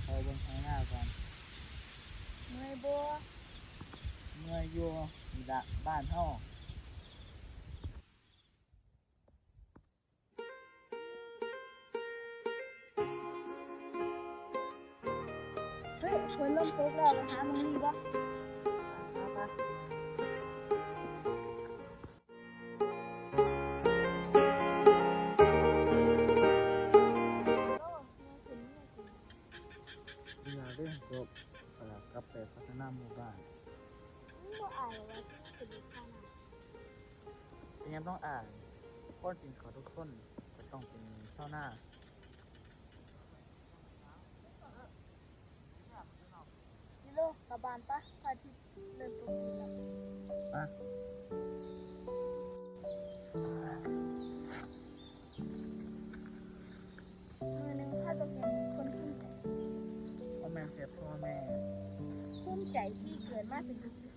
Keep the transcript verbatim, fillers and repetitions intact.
เขาเบิ่งไฮหน้าก่อน เมื่อยบ่ เมื่อยอยู่ นี่ละบ้านเฮา เฮ้ย ฝนเริ่มตกแล้ว ไปหาหม่องหลีบบ่ อย่าเล่นจบ เอ่อกลับไปพัฒนาหมู่บ้าน มึงบ่อายว่าที่มึงเป็นลูกชาวนา เป็นหยังต้องอาย คนกินข้าวทุกคนก็ต้องเป็นชาวนา กิโลกลับบ้านปะ พระอาทิตย์เริ่มตกดินแล้ว อ่ะ มื้อหนึ่งข้าต้องเป็นคนภูมิใจ พ่อแม่เสียพ่อแม่ ภูมิใจที่เกิดมาเป็นลูกอี